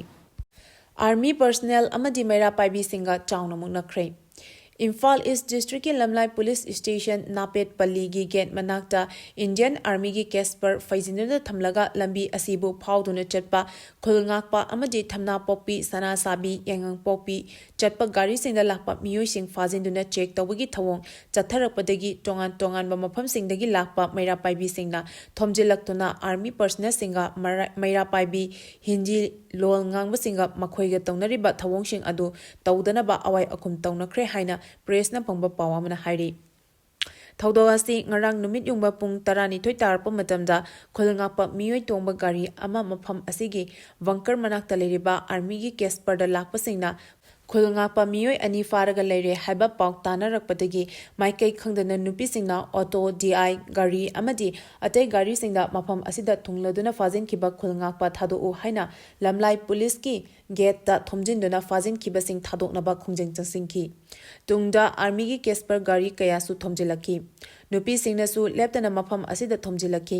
Army personnel ꯑꯃꯗꯤ ꯃꯩꯔꯥ ꯄꯥꯏꯕꯤꯁꯤꯡꯒ ꯆꯥꯎꯅ ꯃꯨꯛꯅꯈ꯭ꯔꯦ꯫ Imphal East districtꯀꯤ ꯂꯝꯂꯥꯏ police station ꯅꯥꯄꯦꯠ ꯄꯜꯂꯤꯒꯤ gate ꯃꯅꯥꯛꯇ Indian Armyꯒꯤ Casper ꯐꯩꯖꯤꯟꯗꯨꯅ ꯊꯝꯂꯒ ꯂꯝꯕꯤ ꯑꯁꯤꯕꯨ ꯐꯥꯎꯗꯨꯅ ꯆꯠꯄ ꯈꯨꯜ ꯉꯥꯛꯄ ꯑꯃꯗꯤ ꯊꯝꯅꯥꯄꯣꯛꯄꯤ, ꯁꯅꯥꯁꯥꯕꯤ, ꯌꯥꯏꯉꯪꯄꯣꯛꯄꯤ ꯆꯠꯄ ꯒꯥꯔꯤꯁꯤꯡꯗ ꯂꯥꯛꯄ ꯃꯤꯑꯣꯏꯁꯤꯡ ꯐꯥꯖꯤꯟꯗꯨꯅ check ꯇꯧꯕꯒꯤ ꯊꯧꯑꯣꯡ ꯆꯠꯊꯔꯛꯄꯗꯒꯤ ꯇꯣꯉꯥꯟ ꯇꯣꯉꯥꯟꯕ ꯃꯐꯝꯁꯤꯡꯗꯒꯤ ꯂꯥꯛꯄ ꯃꯩꯔꯥ ꯄꯥꯏꯕꯤꯁꯤꯡꯅ ꯊꯣꯝꯖꯤꯜꯂꯛꯇꯨꯅ Army personnelꯁꯤꯡꯒ ꯃꯔ-, ꯃꯩꯔꯥ ꯄꯥꯏꯕꯤ ꯍꯤꯟꯗꯤ ꯂꯣꯜ ꯉꯥꯡꯕꯁꯤꯡꯒ ꯃꯈꯣꯏꯒ ꯇꯧꯅꯔꯤꯕ ꯊꯧꯑꯣꯡꯁꯤꯡ ꯑꯗꯨ ꯇꯧꯗꯅꯕ ꯑꯋꯥꯏ ꯑꯈꯨꯝ ꯇꯧꯅꯈ꯭ꯔꯦ ꯍꯥꯏꯅ pressꯅ ꯐꯪꯕ ꯄꯥꯎ ꯑꯃꯅ ꯍꯥꯏꯔꯤ꯫ ꯊꯧꯗꯣꯛ ꯑꯁꯤ ꯉꯔꯥꯡ ꯅꯨꯃꯤꯠ ꯌꯨꯡꯕ ꯄꯨꯡ ꯇꯔꯥꯅꯤꯊꯣꯏ ꯇꯥꯔꯛꯄ ꯃꯇꯝꯗ ꯈꯨꯜ ꯉꯥꯛꯄ ꯃꯤꯑꯣꯏ ꯇꯣꯡꯕ ꯒꯥꯔꯤ ꯑꯃ ꯃꯐꯝ ꯑꯁꯤꯒꯤ bunker ꯃꯅꯥꯛꯇ ꯂꯩꯔꯤꯕ Armyꯒꯤ Casperꯗ ꯂꯥꯛꯄꯁꯤꯡꯅ ꯈꯨꯜ ꯉꯥꯛꯄ ꯃꯤꯑꯣꯏ ꯑꯅꯤ ꯐꯥꯔꯒ ꯂꯩꯔꯦ ꯍꯥꯏꯕ ꯄꯥꯎ ꯇꯥꯅꯔꯛꯄꯗꯒꯤ ꯃꯥꯏꯀꯩ ꯈꯪꯗꯅ ꯅꯨꯄꯤꯁꯤꯡꯅ auto, D I ꯒꯥꯔꯤ ꯑꯃꯗꯤ ꯑꯇꯩ ꯒꯥꯔꯤꯁꯤꯡꯗ ꯃꯐꯝ ꯑꯁꯤꯗ ꯊꯨꯡꯂꯗꯨꯅ ꯐꯥꯖꯤꯟꯈꯤꯕ ꯈꯨꯜ ꯉꯥꯛꯄ ꯊꯥꯗꯣꯛꯎ ꯍꯥꯏꯅ ꯂꯝꯂꯥꯏ policeꯀꯤ gateꯇ ꯊꯣꯝꯖꯤꯟꯗꯨꯅ ꯐꯥꯖꯤꯟꯈꯤꯕꯁꯤꯡ ꯊꯥꯗꯣꯛꯅꯕ ꯈꯣꯡꯖꯪ ꯆꯪꯁꯤꯟꯈꯤ꯫ ꯇꯨꯡꯗ Armyꯒꯤ Casper ꯒꯥꯔꯤ ꯀꯌꯥꯁꯨ ꯊꯣꯝꯖꯤꯜꯂꯛꯈꯤ꯫ ꯅꯨꯄꯤꯁꯤꯡꯅꯁꯨ ꯂꯦꯞꯇꯅ ꯃꯐꯝ ꯑꯁꯤꯗ ꯊꯣꯝꯖꯤꯜꯂꯛꯈꯤ꯫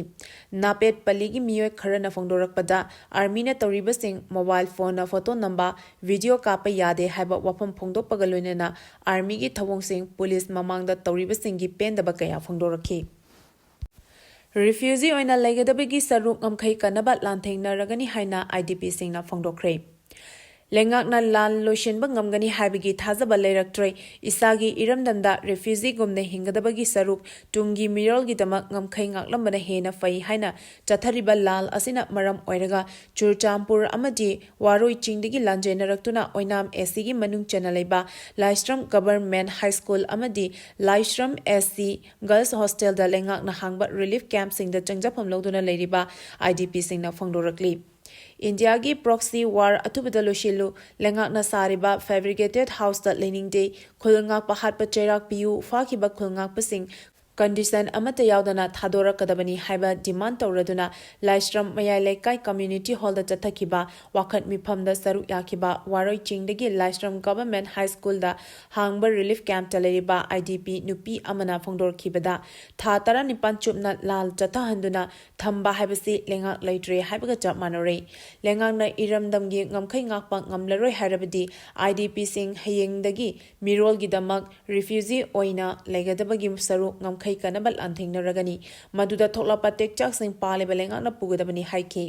ꯅꯥꯄꯦꯠ ꯄꯜꯂꯤꯒꯤ ꯃꯤꯑꯣꯏ ꯈꯔꯅ ꯐꯣꯡꯗꯣꯔꯛꯄꯗ Armyꯅ ꯇꯧꯔꯤꯕꯁꯤꯡ mobile phoneꯅ photo ꯅꯝꯕ, video ꯀꯥꯞꯄ ꯌꯥꯗꯦ ꯍꯥꯏꯕ ꯋꯥꯐꯝ ꯐꯣꯡꯗꯣꯛꯄꯒ ꯂꯣꯏꯅꯅ Armyꯒꯤ ꯊꯧꯑꯣꯡꯁꯤꯡ police ꯃꯃꯥꯡꯗ ꯇꯧꯔꯤꯕꯁꯤꯡꯒꯤ ꯄꯦꯟꯗꯕ ꯀꯌꯥ ꯐꯣꯡꯗꯣꯔꯛꯈꯤ꯫ ꯔꯤꯐ꯭ꯌꯨꯖꯤ ꯑꯣꯏꯅ ꯂꯩꯒꯗꯕꯒꯤ ꯁꯔꯨꯛ ꯉꯝꯈꯩ ꯀꯟꯅꯕ ꯂꯥꯟꯊꯦꯡꯅꯔꯒꯅꯤ ꯍꯥꯏꯅ ꯑꯥꯏ ꯗꯤ ꯄꯤꯁꯤꯡꯅ ꯐꯣꯡꯗꯣꯛꯈ꯭ꯔꯦ꯫ ꯂꯩꯉꯥꯛꯅ ꯂꯥꯟ ꯂꯣꯏꯁꯤꯟꯕ ꯉꯝꯒꯅꯤ ꯍꯥꯏꯕꯒꯤ ꯊꯥꯖꯕ ꯂꯩꯔꯛꯇ꯭ꯔꯦ꯫ ꯏꯁꯥꯒꯤ ꯏꯔꯝꯗꯝꯗ ꯔꯤꯐ꯭ꯌꯨꯖꯤꯒꯨꯝꯅ ꯍꯤꯡꯒꯗꯕꯒꯤ ꯁꯔꯨꯛ ꯇꯨꯡꯒꯤ ꯃꯤꯔꯣꯜꯒꯤꯗꯃꯛ ꯉꯝꯈꯩ ꯉꯥꯛꯂꯝꯕꯅ ꯍꯦꯟꯅ ꯐꯩ ꯍꯥꯏꯅ ꯆꯠꯊꯔꯤꯕ ꯂꯥꯟ ꯑꯁꯤꯅ ꯃꯔꯝ ꯑꯣꯏꯔꯒ ꯆꯨꯔꯆꯥꯟꯄꯨꯔ ꯑꯃꯗꯤ ꯋꯥꯔꯣꯏ ꯆꯤꯡꯗꯒꯤ ꯂꯥꯟꯖꯦꯟꯅꯔꯛꯇꯨꯅ ꯑꯣꯏꯅꯥꯝ ꯑꯦꯁ ꯁꯤꯒꯤ ꯃꯅꯨꯡ ꯆꯟꯅ ꯂꯩꯕ ꯂꯥꯏꯁ꯭ꯔꯝ ꯒꯚꯔꯟꯃꯦꯟꯠ ꯍꯥꯏ ꯁ꯭ꯀꯨꯜ ꯑꯃꯗꯤ ꯂꯥꯏꯁ꯭ꯔꯝ ꯑꯦꯁ ꯁꯤ ꯒꯔꯜꯁ ꯍꯣꯁꯇꯦꯜꯗ ꯂꯩꯉꯥꯛꯅ ꯍꯥꯡꯕ ꯔꯤꯂꯤꯐ ꯀꯦꯝꯞꯁꯤꯡꯗ ꯆꯪꯖꯐꯝ ꯂꯧꯗꯨꯅ ꯂꯩꯔꯤꯕ ꯑꯥꯏ ꯗꯤ ꯄꯤꯁꯤꯡꯅ ꯐꯣꯡꯗꯣꯔꯛꯂꯤ꯫ ꯏꯟꯗꯤꯌꯥꯒꯤ ꯄ꯭ꯔꯣꯛꯁꯤ ꯋꯥꯔ ꯑꯊꯨꯕꯗ ꯂꯣꯏꯁꯤꯜꯂꯨ, ꯂꯩꯉꯥꯛꯅ ꯁꯥꯔꯤꯕ ꯐꯦꯕ꯭ꯔꯤꯀꯦꯇꯦꯗ ꯍꯥꯎꯁꯇ ꯂꯩꯅꯤꯡꯗꯦ, ꯈꯨꯜ ꯉꯥꯛꯄ ꯍꯥꯠꯄ ꯆꯩꯔꯥꯛ ꯄꯤꯌꯨ, ꯐꯥꯈꯤꯕ ꯈꯨꯜ ꯉꯥꯛꯄꯁꯤꯡ ꯀꯟꯗꯤꯁꯟ ꯑꯃꯠꯇ ꯌꯥꯎꯗꯅ ꯊꯥꯗꯣꯔꯛꯀꯗꯕꯅꯤ ꯍꯥꯏꯕ ꯗꯤꯃꯥꯟ ꯇꯧꯔꯗꯨꯅ ꯂꯥꯏꯁ꯭ꯔꯝ ꯃꯌꯥꯏ ꯂꯩꯀꯥꯏ ꯀꯝꯃ꯭ꯌꯨꯅꯤꯇꯤ ꯍꯣꯜꯗ ꯆꯠꯊꯈꯤꯕ ꯋꯥꯈꯠ ꯃꯤꯐꯝꯗ ꯁꯔꯨꯛ ꯌꯥꯈꯤꯕ ꯋꯥꯔꯣꯏ ꯆꯤꯡꯗꯒꯤ ꯂꯥꯏꯁ꯭ꯔꯝ ꯒꯚꯔꯟꯃꯦꯟꯠ ꯍꯥꯏ ꯁ꯭ꯀꯨꯜꯗ ꯍꯥꯡꯕ ꯔꯤꯂꯤꯐ ꯀꯦꯝꯞꯇ ꯂꯩꯔꯤꯕ ꯑꯥꯏ ꯗꯤ ꯄꯤ ꯅꯨꯄꯤ ꯑꯃꯅ ꯐꯣꯡꯗꯣꯔꯛꯈꯤꯕꯗ, ꯊꯥ ꯇꯔꯥꯅꯤꯄꯥꯟ ꯆꯨꯞꯅ ꯂꯥꯜ ꯆꯠꯊꯍꯟꯗꯨꯅ ꯊꯝꯕ ꯍꯥꯏꯕꯁꯤ ꯂꯩꯉꯥꯛ ꯂꯩꯇ꯭ꯔꯦ ꯍꯥꯏꯕꯒ ꯆꯞ ꯃꯥꯟꯅꯔꯦ꯫ ꯂꯩꯉꯥꯛꯅ ꯏꯔꯝꯗꯝꯒꯤ ꯉꯝꯈꯩ ꯉꯥꯛꯄ ꯉꯝꯂꯔꯣꯏ ꯍꯥꯏꯔꯕꯗꯤ ꯑꯥꯏ ꯗꯤ ꯄꯤꯁꯤꯡ ꯍꯌꯦꯡꯗꯒꯤ ꯃꯤꯔꯣꯜꯒꯤꯗꯃꯛ ꯔꯤꯐ꯭ꯌꯨꯖꯤ ꯑꯣꯏꯅ ꯂꯩꯒꯗꯕꯒꯤ ꯁꯔꯨꯛ ꯉꯝꯈꯩ ꯀꯟꯅꯕ ꯂꯥꯟꯊꯦꯡꯅꯔꯒꯅꯤ꯫ ꯃꯗꯨꯗ ꯊꯣꯛꯂꯛꯄ ꯇꯦꯛꯆꯥꯛꯁꯤꯡ ꯄꯥꯜꯂꯤꯕ ꯂꯩꯉꯥꯛꯅ ꯄꯨꯒꯗꯕꯅꯤ ꯍꯥꯏꯈꯤ꯫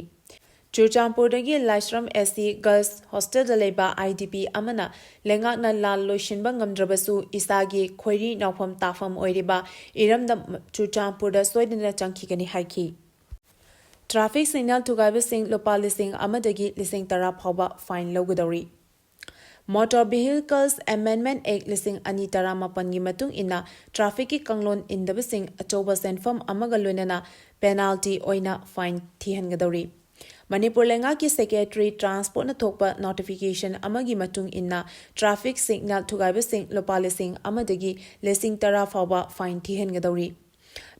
ꯆꯨꯔꯆꯥꯟꯄꯨꯔꯗꯒꯤ ꯂꯥꯏꯁ꯭ꯔꯝ ꯑꯦꯁ ꯁꯤ ꯒꯔꯜꯁ ꯍꯣꯁꯇꯦꯜꯗ ꯂꯩꯕ ꯑꯥꯏ ꯗꯤ ꯄꯤ ꯑꯃꯅ ꯂꯩꯉꯥꯛꯅ ꯂꯥꯟ ꯂꯣꯏꯁꯤꯟꯕ ꯉꯝꯗ꯭ꯔꯕꯁꯨ ꯏꯁꯥꯒꯤ ꯈꯣꯏꯔꯤ ꯅꯥꯎꯐꯝ ꯇꯥꯐꯝ ꯑꯣꯏꯔꯤꯕ ꯏꯔꯝꯗꯝ ꯆꯨꯔꯆꯥꯟꯄꯨꯔꯗ ꯁꯣꯏꯗꯅ ꯆꯪꯈꯤꯒꯅꯤ ꯍꯥꯏꯈꯤ꯫ ꯇ꯭ꯔꯥꯐꯤꯛ ꯁꯤꯒꯅꯦꯜ ꯊꯨꯒꯥꯏꯕꯁꯤꯡ ꯂꯨꯄꯥ ꯂꯤꯁꯤꯡ ꯑꯃꯗꯒꯤ ꯂꯤꯁꯤꯡ ꯇꯔꯥ ꯐꯥꯎꯕ ꯐꯥꯏꯟ ꯂꯧꯒꯗꯧꯔꯤ꯫ Motor Vehicles Amendment Act ꯂꯤꯁꯤꯡ ꯑꯅꯤ ꯇꯔꯥꯃꯥꯄꯟꯒꯤ ꯃꯇꯨꯡ ꯏꯟꯅ ꯇ꯭ꯔꯥꯐꯤꯛꯀꯤ ꯀꯥꯡꯂꯣꯟ ꯏꯟꯗꯕꯁꯤꯡ ꯑꯆꯧꯕ ꯁꯦꯟꯐꯝ ꯑꯃꯒ ꯂꯣꯏꯅꯅ ꯄꯦꯅꯥꯜꯇꯤ ꯑꯣꯏꯅ ꯐꯥꯏꯟ ꯊꯤꯍꯟꯒꯗꯧꯔꯤ꯫ ꯃꯅꯤꯄꯨꯔ ꯂꯩꯉꯥꯛꯀꯤ ꯁꯦꯀ꯭ꯔꯦꯇꯔꯤ ꯇ꯭ꯔꯥꯟꯁꯄꯣꯔꯠꯅ ꯊꯣꯛꯄ ꯅꯣꯇꯤꯐꯤꯀꯦꯁꯟ ꯑꯃꯒꯤ ꯃꯇꯨꯡ ꯏꯟꯅ ꯇ꯭ꯔꯥꯐꯤꯛ ꯁꯤꯒꯅꯦꯜ ꯊꯨꯒꯥꯏꯕꯁꯤꯡ ꯂꯨꯄꯥ ꯂꯤꯁꯤꯡ ꯑꯃꯗꯒꯤ ꯂꯤꯁꯤꯡ ꯇꯔꯥ ꯐꯥꯎꯕ ꯐꯥꯏꯟ ꯊꯤꯍꯟꯒꯗꯧꯔꯤ꯫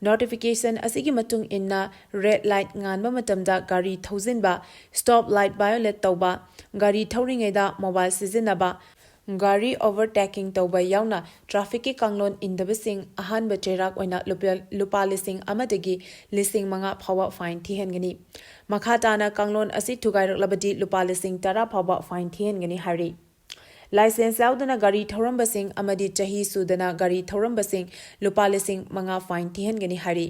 ꯅꯣꯇꯤꯐꯤꯀꯦꯁꯟ ꯑꯁꯤꯒꯤ ꯃꯇꯨꯡ ꯏꯟꯅ ꯔꯦꯗ ꯂꯥꯏꯠ ꯉꯥꯟꯕ ꯃꯇꯝꯗ ꯒꯥꯔꯤ ꯊꯧꯖꯤꯟꯕ, ꯁ꯭ꯇꯣꯞ ꯂꯥꯏꯠ ꯚꯥꯏꯑꯣꯂꯦꯠ ꯇꯧꯕ, ꯒꯥꯔꯤ ꯊꯧꯔꯤꯉꯩꯗ ꯃꯣꯕꯥꯏꯜ ꯁꯤꯖꯤꯟꯅꯕ, ꯒꯥꯔꯤ ꯑꯣꯚꯔꯇꯦꯀꯤꯡ ꯇꯧꯕ ꯌꯥꯎꯅ ꯇ꯭ꯔꯥꯐꯤꯛꯀꯤ ꯀꯥꯡꯂꯣꯟ ꯏꯟꯗꯕꯁꯤꯡ ꯑꯍꯥꯟꯕ ꯆꯩꯔꯥꯛ ꯑꯣꯏꯅ ꯂꯨꯄꯥ, ꯂꯨꯄꯥ ꯂꯤꯁꯤꯡ ꯑꯃꯗꯒꯤ ꯂꯤꯁꯤꯡ ꯃꯉꯥ ꯐꯥꯎꯕ ꯐꯥꯏꯟ ꯊꯤꯍꯟꯒꯅꯤ꯫ ꯃꯈꯥ ꯇꯥꯅ ꯀꯥꯡꯂꯣꯟ ꯑꯁꯤ ꯊꯨꯒꯥꯏꯔꯛꯂꯕꯗꯤ ꯂꯨꯄꯥ ꯂꯤꯁꯤꯡ ꯇꯔꯥ ꯐꯥꯎꯕ ꯐꯥꯏꯟ ꯊꯤꯍꯟꯒꯅꯤ ꯍꯥꯏꯔꯤ꯫ ꯂꯥꯏꯁꯦꯟꯁ ꯌꯥꯎꯗꯅ ꯒꯥꯔꯤ ꯊꯧꯔꯝꯕꯁꯤꯡ ꯑꯃꯗꯤ ꯆꯍꯤ ꯁꯨꯗꯅ ꯒꯥꯔꯤ ꯊꯧꯔꯝꯕꯁꯤꯡ ꯂꯨꯄꯥ ꯂꯤꯁꯤꯡ ꯃꯉꯥ ꯐꯥꯏꯟ ꯊꯤꯍꯟꯒꯅꯤ ꯍꯥꯏꯔꯤ꯫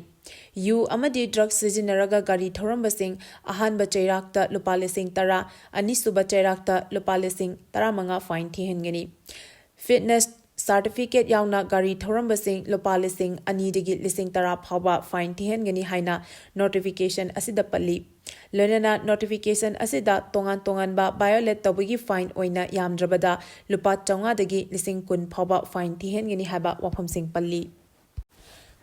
ꯌꯨ ꯑꯃꯗꯤ ꯗ꯭ꯔꯒ ꯁꯤꯖꯤꯟꯅꯔꯒ ꯒꯥꯔꯤ ꯊꯧꯔꯝꯕꯁꯤꯡ ꯑꯍꯥꯟꯕ ꯆꯩꯔꯥꯛꯇ ꯂꯨꯄꯥ ꯂꯤꯁꯤꯡ ꯇꯔꯥ, ꯑꯅꯤꯁꯨꯕ ꯆꯩꯔꯥꯛꯇ ꯂꯨꯄꯥ ꯂꯤꯁꯤꯡ ꯇꯔꯥꯃꯉꯥ ꯐꯥꯏꯟ ꯊꯤꯍꯟꯒꯅꯤ꯫ ꯐꯤꯠꯅꯦꯁ ꯁꯥꯔꯇꯤꯐꯤꯀꯦꯠ ꯌꯥꯎꯅ ꯒꯥꯔꯤ ꯊꯧꯔꯝꯕꯁꯤꯡ ꯂꯨꯄꯥ ꯂꯤꯁꯤꯡ ꯑꯅꯤꯗꯒꯤ ꯂꯤꯁꯤꯡ ꯇꯔꯥ ꯐꯥꯎꯕ ꯐꯥꯏꯟ ꯊꯤꯍꯟꯒꯅꯤ ꯍꯥꯏꯅ ꯅꯣꯇꯤꯐꯤꯀꯦꯁꯟ ꯑꯁꯤꯗ ꯄꯜꯂꯤ꯫ ꯂꯣꯏꯅꯅ ꯅꯣꯇꯤꯐꯤꯀꯦꯁꯟ ꯑꯁꯤꯗ ꯇꯣꯉꯥꯟ ꯇꯣꯉꯥꯟꯕ ꯚꯥꯏꯑꯣꯂꯦꯠ ꯇꯧꯕꯒꯤ ꯐꯥꯏꯟ ꯑꯣꯏꯅ ꯌꯥꯝꯗ꯭ꯔꯕꯗ ꯂꯨꯄꯥ ꯆꯥꯝꯃꯉꯥꯗꯒꯤ ꯂꯤꯁꯤꯡ ꯀꯨꯟ ꯐꯥꯎꯕ ꯐꯥꯏꯟ ꯊꯤꯍꯟꯒꯅꯤ ꯍꯥꯏꯕ ꯋꯥꯐꯝꯁꯤꯡ ꯄꯜꯂꯤ꯫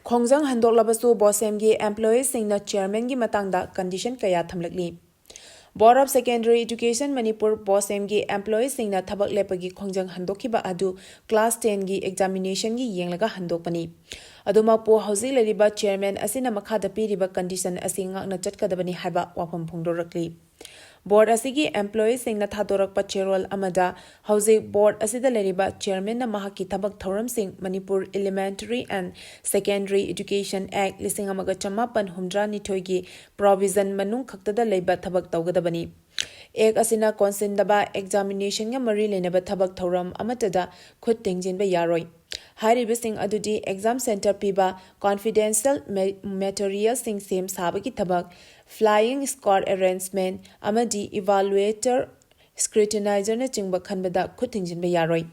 ꯈꯣꯡꯖꯪ ꯍꯟꯗꯣꯛꯂꯕꯁꯨ ꯕꯣꯁꯦꯝꯒꯤ ꯑꯦꯝꯄ꯭ꯂꯣꯌꯤꯁꯤꯡꯅ ꯆꯤꯌꯔꯃꯦꯟꯒꯤ ꯃꯇꯥꯡꯗ ꯀꯟꯗꯤꯁꯟ ꯀꯌꯥ ꯊꯝꯂꯛꯂꯤ꯫ Board of Secondary Education Manipur, ꯕꯣꯁꯦꯝꯒꯤ ꯑꯦꯝꯄ꯭ꯂꯣꯌꯤꯁꯤꯡꯅ ꯊꯕꯛ ꯂꯦꯞꯄꯒꯤ ꯈꯣꯡꯖꯪ ꯍꯟꯗꯣꯛꯈꯤꯕ ꯑꯗꯨ ꯀ꯭ꯂꯥꯁ ꯇꯦꯟꯒꯤ ꯑꯦꯛꯖꯥꯃꯤꯅꯦꯁꯟꯒꯤ ꯌꯦꯡꯂꯒ ꯍꯟꯗꯣꯛꯄꯅꯤ꯫ ꯑꯗꯨꯃꯛꯄꯨ, ꯍꯧꯖꯤꯛ ꯂꯩꯔꯤꯕ ꯆꯤꯌꯔꯃꯦꯟ ꯑꯁꯤꯅ ꯃꯈꯥꯗ ꯄꯤꯔꯤꯕ ꯀꯟꯗꯤꯁꯟ ꯑꯁꯤ ꯉꯥꯛꯅ ꯆꯠꯀꯗꯕꯅꯤ ꯍꯥꯏꯕ ꯋꯥꯐꯝ ꯐꯣꯡꯗꯣꯔꯛꯂꯤ꯫ ꯕꯣꯔꯗ ꯑꯁꯤꯒꯤ ꯑꯦꯝꯄ꯭ꯂꯣꯌꯤꯁꯤꯡꯅ ꯊꯥꯗꯣꯔꯛꯄ ꯆꯦꯔꯣꯜ ꯑꯃꯗ, ꯍꯧꯖꯤꯛ ꯕꯣꯔꯗ ꯑꯁꯤꯗ ꯂꯩꯔꯤꯕ ꯆꯤꯌꯔꯃꯦꯟꯅ ꯃꯍꯥꯛꯀꯤ ꯊꯕꯛ ꯊꯧꯔꯝꯁꯤꯡ Manipur Elementary and Secondary Education Act ꯂꯤꯁꯤꯡ ꯑꯃꯒ ꯆꯃꯥꯄꯟ ꯍꯨꯝꯗ꯭ꯔꯥꯅꯤꯊꯣꯏꯒꯤ ꯄ꯭ꯔꯣꯚꯤꯖꯟ ꯃꯅꯨꯡ ꯈꯛꯇꯗ ꯂꯩꯕ ꯊꯕꯛ ꯇꯧꯒꯗꯕꯅꯤ꯫ ꯑꯦꯛ ꯑꯁꯤꯅ ꯀꯣꯟꯁꯤꯟꯗꯕ ꯑꯦꯛꯖꯥꯃꯤꯅꯦꯁꯟꯒ ꯃꯔꯤ ꯂꯩꯅꯕ ꯊꯕꯛ ꯊꯧꯔꯝ ꯑꯃꯠꯇꯗ ꯈꯨꯠ ꯊꯤꯡꯖꯤꯟꯕ ꯌꯥꯔꯣꯏ꯫ ꯍꯥꯏꯔꯤꯕꯁꯤꯡ ꯑꯗꯨꯗꯤ ꯑꯦꯛꯖꯥꯝ ꯁꯦꯟꯇꯔ ꯄꯤꯕ, ꯀꯣꯟꯐꯤꯗꯦꯟꯁꯤꯌꯦꯜ ꯃꯦ-, ꯃꯦꯇꯔꯤꯌꯦꯜꯁꯤꯡ ꯁꯦꯝ ꯁꯥꯕꯒꯤ ꯊꯕꯛ, ꯐ꯭ꯂꯥꯏꯌꯤꯡ ꯁ꯭ꯀ꯭ꯋꯥꯗ ꯑꯦꯔꯦꯟꯖꯃꯦꯟ ꯑꯃꯗꯤ ꯏꯚꯥꯂꯨꯑꯦꯇꯔ, ꯁ꯭ꯀ꯭ꯔꯨꯇꯤꯅꯥꯏꯖꯔꯅꯆꯤꯡꯕ ꯈꯟꯕꯗ ꯈꯨꯠ ꯊꯤꯡꯖꯤꯟꯕ ꯌꯥꯔꯣꯏ꯫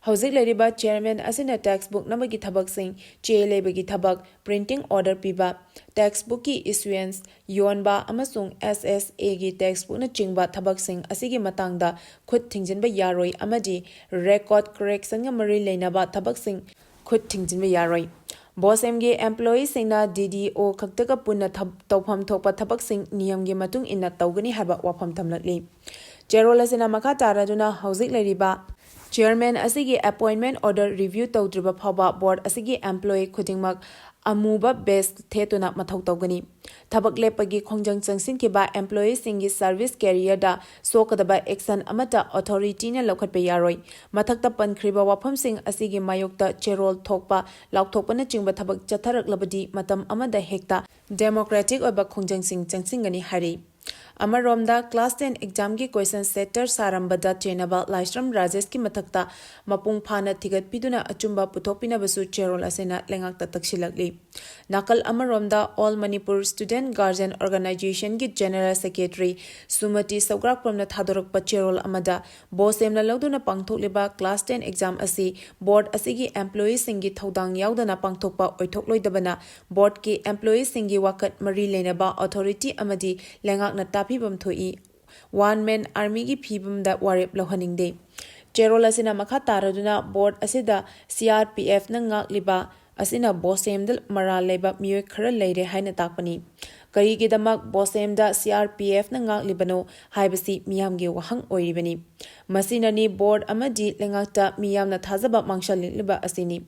ꯍꯧꯖꯤꯛ ꯂꯩꯔꯤꯕ ꯆꯤꯌꯔꯃꯦꯟ ꯑꯁꯤꯅ ꯇꯦꯛꯁ ꯕꯨꯛ ꯅꯝꯕꯒꯤ ꯊꯕꯛꯁꯤꯡ, ꯆꯦ ꯂꯩꯕꯒꯤ ꯊꯕꯛ, ꯄ꯭ꯔꯤꯟꯇꯤꯡ ꯑꯣꯔꯗꯔ ꯄꯤꯕ, ꯇꯦꯛꯁ ꯕꯨꯛꯀꯤ ꯏꯁꯨꯑꯦꯟꯁ, ꯌꯣꯟꯕ ꯑꯃꯁꯨꯡ ꯑꯦꯁ ꯑꯦꯁ ꯑꯦꯒꯤ ꯇꯦꯛꯁ ꯕꯨꯛꯅꯆꯤꯡꯕ ꯊꯕꯛꯁꯤꯡ ꯑꯁꯤꯒꯤ ꯃꯇꯥꯡꯗ ꯈꯨꯠ ꯊꯤꯡꯖꯤꯟꯕ ꯌꯥꯔꯣꯏ ꯑꯃꯗꯤ ꯔꯦꯀꯣꯔꯗ ꯀꯔꯦꯛꯁꯟꯒ ꯃꯔꯤ ꯂꯩꯅꯕ ꯊꯕꯛꯁꯤꯡ ꯈꯨꯠ ꯊꯤꯡꯖꯤꯟꯕ ꯌꯥꯔꯣꯏ꯫ ꯕꯣꯁꯦꯝꯒꯤ ꯑꯦꯝꯄ꯭ꯂꯣꯌꯤꯁꯤꯡꯅ ꯗꯤ ꯗꯤ ꯑꯣ ꯈꯛꯇꯒ ꯄꯨꯟꯅ ꯊꯕ-, ꯇꯧꯐꯝ ꯊꯣꯛꯄ ꯊꯕꯛꯁꯤꯡ ꯅꯤꯌꯝꯒꯤ ꯃꯇꯨꯡ ꯏꯟꯅ ꯇꯧꯒꯅꯤ ꯍꯥꯏꯕ ꯋꯥꯐꯝ ꯊꯝꯂꯛꯂꯤ꯫ ꯆꯦꯔꯣꯜ ꯑꯁꯤꯅ ꯃꯈꯥ ꯇꯥꯔꯗꯨꯅ ꯍꯧꯖꯤꯛ ꯂꯩꯔꯤꯕ ꯆꯤꯌꯔꯃꯦꯟ ꯑꯁꯤꯒꯤ ꯑꯦꯄꯣꯏꯟꯃꯦꯟ ꯑꯣꯔꯗꯔ ꯔꯤꯚ꯭ꯌꯨ ꯇꯧꯗ꯭ꯔꯤꯕ ꯐꯥꯎꯕ ꯕꯣꯔꯗ ꯑꯁꯤꯒꯤ ꯑꯦꯝꯄ꯭ꯂꯣꯌꯤ ꯈꯨꯗꯤꯡꯃꯛ ꯑꯃꯨꯕ ꯕꯦꯖ ꯊꯦꯠꯇꯨꯅ ꯃꯊꯧ ꯇꯧꯒꯅꯤ꯫ ꯊꯕꯛ ꯂꯦꯞꯄꯒꯤ ꯈꯣꯡꯖꯪ ꯆꯪꯁꯤꯟꯈꯤꯕ ꯑꯦꯝꯄ꯭ꯂꯣꯌꯤꯁꯤꯡꯒꯤ ꯁꯔꯚꯤꯁ ꯀꯦꯔꯤꯌꯔꯗ ꯁꯣꯛꯀꯗꯕ ꯑꯦꯛꯁꯟ ꯑꯃꯠꯇ ꯑꯣꯊꯣꯔꯤꯇꯤꯅ ꯂꯧꯈꯠꯄ ꯌꯥꯔꯣꯏ꯫ ꯃꯊꯛꯇ ꯄꯟꯈ꯭ꯔꯤꯕ ꯋꯥꯐꯝꯁꯤꯡ ꯑꯁꯤꯒꯤ ꯃꯥꯌꯣꯛꯇ ꯆꯦꯔꯣꯜ ꯊꯣꯛꯄ, ꯂꯥꯎꯊꯣꯛꯄꯅꯆꯤꯡꯕ ꯊꯕꯛ ꯆꯠꯊꯔꯛꯂꯕꯗꯤ ꯃꯇꯝ ꯑꯃꯗ ꯍꯦꯛꯇ ꯗꯦꯃꯣꯀ꯭ꯔꯦꯇꯤꯛ ꯑꯣꯏꯕ ꯈꯣꯡꯖꯪꯁꯤꯡ ꯆꯪꯁꯤꯟꯒꯅꯤ ꯍꯥꯏꯔꯤ꯫ ꯑꯃꯔꯣꯝꯗ, class ten examꯒꯤ question setter ꯁꯥꯔꯝꯕꯗ ꯆꯦꯟꯅꯕ ꯂꯥꯏꯁ꯭ꯔꯝ ꯔꯥꯖꯦꯁꯀꯤ ꯃꯊꯛꯇ ꯃꯄꯨꯡ ꯐꯥꯅ ꯊꯤꯒꯠꯄꯤꯗꯨꯅ ꯑꯆꯨꯝꯕ ꯄꯨꯊꯣꯛꯄꯤꯅꯕꯁꯨ ꯆꯦꯔꯣꯜ ꯑꯁꯤꯅ ꯂꯩꯉꯥꯛꯇ ꯇꯛꯁꯤꯜꯂꯛꯂꯤ꯫ ꯅꯥꯀꯜ ꯑꯃꯔꯣꯝꯗ, All Manipur Student Guardian Organizationꯒꯤ General Secretary ꯁꯨꯃꯇꯤ ꯁꯧꯒ꯭ꯔꯥꯛꯄꯝꯅ ꯊꯥꯗꯣꯔꯛꯄ ꯆꯦꯔꯣꯜ ꯑꯃꯗ, ꯕꯣꯁꯦꯝꯅ ꯂꯧꯗꯨꯅ ꯄꯥꯡꯊꯣꯛꯂꯤꯕ class ten exam ꯑꯁꯤ board ꯑꯁꯤꯒꯤ employeeꯁꯤꯡꯒꯤ ꯊꯧꯗꯥꯡ ꯌꯥꯎꯗꯅ ꯄꯥꯡꯊꯣꯛꯄ ꯑꯣꯏꯊꯣꯛꯂꯣꯏꯗꯕꯅ, boardꯀꯤ employeeꯁꯤꯡꯒꯤ ꯋꯥꯀꯠ ꯃꯔꯤ ꯂꯩꯅꯕ authority ꯑꯃꯗꯤ ꯂꯩꯉꯥꯛꯅ ꯇꯥꯕꯤꯐꯝ ꯊꯣꯛꯏ꯫ One man armyꯒꯤ ꯐꯤꯕꯝꯗ ꯋꯥꯔꯦꯞ ꯂꯧꯍꯟꯅꯤꯡꯗꯦ꯫ ꯆꯦꯔꯣꯜ ꯑꯁꯤꯅ ꯃꯈꯥ ꯇꯥꯔꯗꯨꯅ, board ꯑꯁꯤꯗ CRPFꯅ ꯉꯥꯛꯂꯤꯕ ꯑꯁꯤꯅ ꯕꯣꯁꯦꯝꯗ ꯃꯔꯥꯜ ꯂꯩꯕ ꯃꯤꯑꯣꯏ ꯈꯔ ꯂꯩꯔꯦ ꯍꯥꯏꯅ ꯇꯥꯛꯄꯅꯤ꯫ ꯀꯔꯤꯒꯤꯗꯃꯛ ꯕꯣꯁꯦꯝꯗ CRPFꯅ ꯉꯥꯛꯂꯤꯕꯅꯣ ꯍꯥꯏꯕꯁꯤ ꯃꯤꯌꯥꯝꯒꯤ ꯋꯥꯍꯪ ꯑꯣꯏꯔꯤꯕꯅꯤ꯫ ꯃꯁꯤꯅꯅꯤ board ꯑꯃꯗꯤ ꯂꯩꯉꯥꯛꯇ ꯃꯤꯌꯥꯝꯅ ꯊꯥꯖꯕ ꯃꯥꯡꯁꯤꯜꯂꯛꯂꯤꯕ ꯑꯁꯤꯅꯤ꯫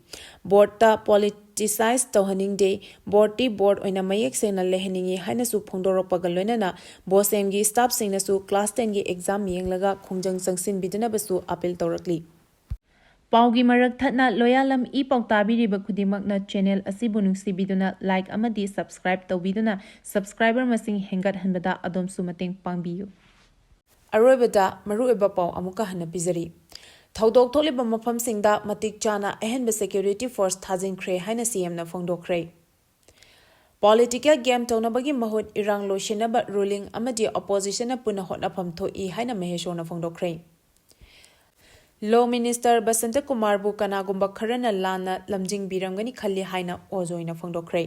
Boardꯇ politicize ꯇꯧꯍꯟꯅꯤꯡꯗꯦ꯫ Boardꯇꯤ board ꯑꯣꯏꯅ ꯃꯌꯦꯛ ꯁꯦꯡꯅ ꯂꯩꯍꯟꯅꯤꯡꯏ ꯍꯥꯏꯅꯁꯨ ꯐꯣꯡꯗꯣꯔꯛꯄꯒ ꯂꯣꯏꯅꯅ ꯕꯣꯁꯦꯝꯒꯤ staffꯁꯤꯡꯅꯁꯨ class tenꯒꯤ exam ꯌꯦꯡꯂꯒ ꯈꯣꯡꯖꯪ ꯆꯪꯁꯤꯟꯕꯤꯗꯅꯕꯁꯨ appeal ꯇꯧꯔꯛꯂꯤ꯫ ꯄꯥꯎꯒꯤ ꯃꯔꯛ ꯊꯠꯅ ꯂꯣꯌꯥꯂꯝ ꯏ ꯄꯥꯎ ꯇꯥꯕꯤꯔꯤꯕ ꯈꯨꯗꯤꯡꯃꯛꯅ channel ꯑꯁꯤꯕꯨ ꯅꯨꯡꯁꯤꯕꯤꯗꯨꯅ like ꯑꯃꯗꯤ subscribe ꯇꯧꯕꯤꯗꯨꯅ subscriber ꯃꯁꯤꯡ ꯍꯦꯟꯒꯠꯍꯟꯕꯗ ꯑꯗꯣꯝꯁꯨ ꯃꯇꯦꯡ ꯄꯥꯡꯕꯤꯌꯨ꯫ ꯑꯔꯣꯏꯕꯗ ꯃꯔꯨꯑꯣꯏꯕ ꯄꯥꯎ ꯑꯃꯨꯛꯀ ꯍꯟꯅ ꯄꯤꯖꯔꯤ꯫ ꯊꯧꯗꯣꯛ ꯊꯣꯛꯂꯤꯕ ꯃꯐꯝꯁꯤꯡꯗ ꯃꯇꯤꯛ ꯆꯥꯅ ꯑꯍꯦꯟꯕ security force ꯊꯥꯖꯤꯟꯈ꯭ꯔꯦ ꯍꯥꯏꯅ CMꯅ ꯐꯣꯡꯗꯣꯛꯈ꯭ꯔꯦ꯫ Political game ꯇꯧꯅꯕꯒꯤ ꯃꯍꯨꯠ ꯏꯔꯥꯡ ꯂꯣꯏꯁꯤꯟꯅꯕ ruling ꯑꯃꯗꯤ oppositionꯅ ꯄꯨꯟꯅ ꯍꯣꯠꯅꯐꯝ ꯊꯣꯛꯏ ꯍꯥꯏꯅ ꯃꯍꯦꯁꯣꯔꯅ ꯐꯣꯡꯗꯣꯛꯈ꯭ꯔꯦ꯫ Law Minister ꯕꯁꯟꯇ ꯀꯨꯃꯥꯔꯕꯨ ꯀꯅꯥꯒꯨꯝꯕ ꯈꯔꯅ ꯂꯥꯟꯅ ꯂꯝꯖꯤꯡꯕꯤꯔꯝꯒꯅꯤ ꯈꯜꯂꯤ ꯍꯥꯏꯅ ꯑꯣꯖꯣꯏꯅ ꯐꯣꯡꯗꯣꯛꯈ꯭ꯔꯦ꯫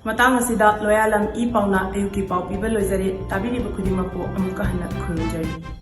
ꯃꯇꯥꯡ ꯑꯁꯤꯗ ꯂꯣꯌꯥꯂꯝ ꯏ ꯄꯥꯎꯅ ꯑꯌꯨꯛꯀꯤ ꯄꯥꯎ ꯄꯤꯕ ꯂꯣꯏꯖꯔꯦ꯫ ꯇꯥꯕꯤꯔꯤꯕ ꯈꯨꯗꯤꯡꯃꯛꯄꯨ ꯑꯃꯨꯛꯀ ꯍꯟꯅ ꯈꯨꯔꯨꯝꯖꯔꯤ꯫